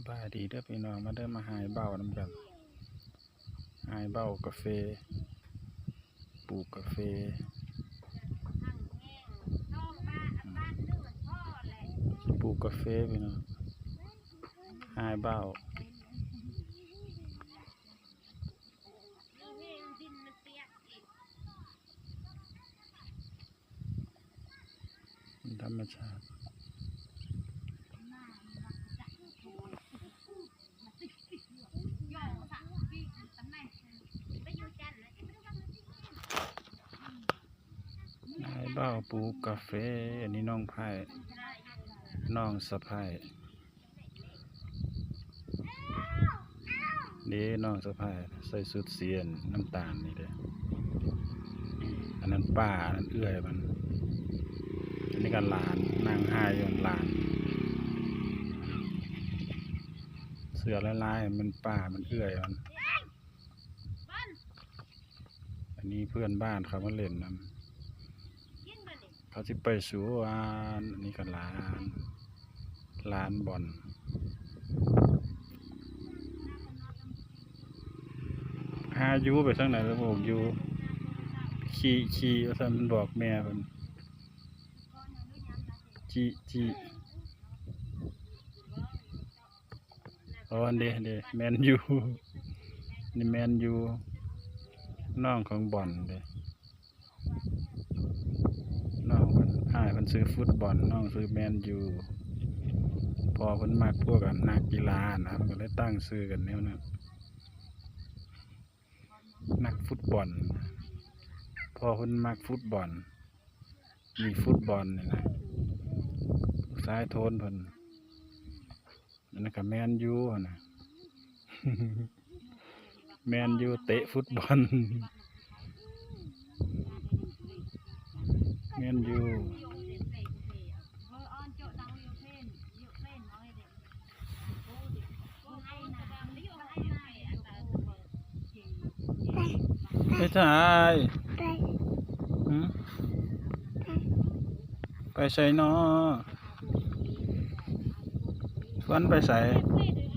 ສະບາຍດີເດີພີ່ນ້ອງ ມາເດີ ມາຫາຍເບົານຳກັນ ຫາຍເບົາກາເຟ ປູກກາເຟ ອືມ ປູກກາເຟພີ່ນ້ອງ ຫາຍເບົາ ມັນທຳມະຊາດ ນາຍບ່າວປູກກາເຟ ອັນນີ້ນ້ອງໃພ້ ນ້ອງສະໃພ້. ເດ້ ນ້ອງສະໃພ້ໃສ່ຊຸດສີນ້ຳຕານນີ້ເດ້ ອັນນັ້ນປ້າ ອັນນັ້ນເອື້ອຍມັນ ອັນນີ້ກໍຫຼານ ນັ່ງຫາຍຢູ່ ຫຼານ ເສື້ອລາຍໆ ມັນປ້າ ມັນເອື້ອຍມັນ. ອັນນີ້ເພື່ອນບ້ານເຂົາມາຫຼິ້ນນຳ ເຂົາຊິໄປສວນ. ອັນນີ້ກໍຫຼານ ຫຼານບ່ອນ ຫາຢູ່ ໄປທາງໃດລະບໍ່ຮູ້ ຢູ່ ຂີ້ ຂີ້ ວ່າຊັ້ນ ມັນບອກແມ່ເພິ່ນ ຈີ້ ຈີ້. ໂອ້ ອັນເດ ເດ ແມນຢູ ນີ້ແມນຢູ ນ້ອງຂອງບ່ອນເດ ນ້ອງເພິ່ນ ອ້າຍເພິ່ນຊື່ຟຸດບອນ ນ້ອງຊື່ແມນຢູ. ພໍ່ເພິ່ນມັກພວກ ອັນ ນັກກິລານະ ເພິ່ນກໍເລີຍຕັ້ງຊື່ກັນແນວນັ້ນ ນັກຟຸດບອນ ພໍ່ເພິ່ນມັກຟຸດບອນ ລີກຟຸດບອນນີ້ນະ ລູກຊາຍໂທນເພິ່ນ. ອັນນັ້ນກໍແມນຢູຫັ້ນນະ ແມນຢູເຕະຟຸດບອນ ແມນຢູ. ໄປໃສ? ຫຶ? ໄປໃສນໍ? ຊວນໄປໃສ? ໄປ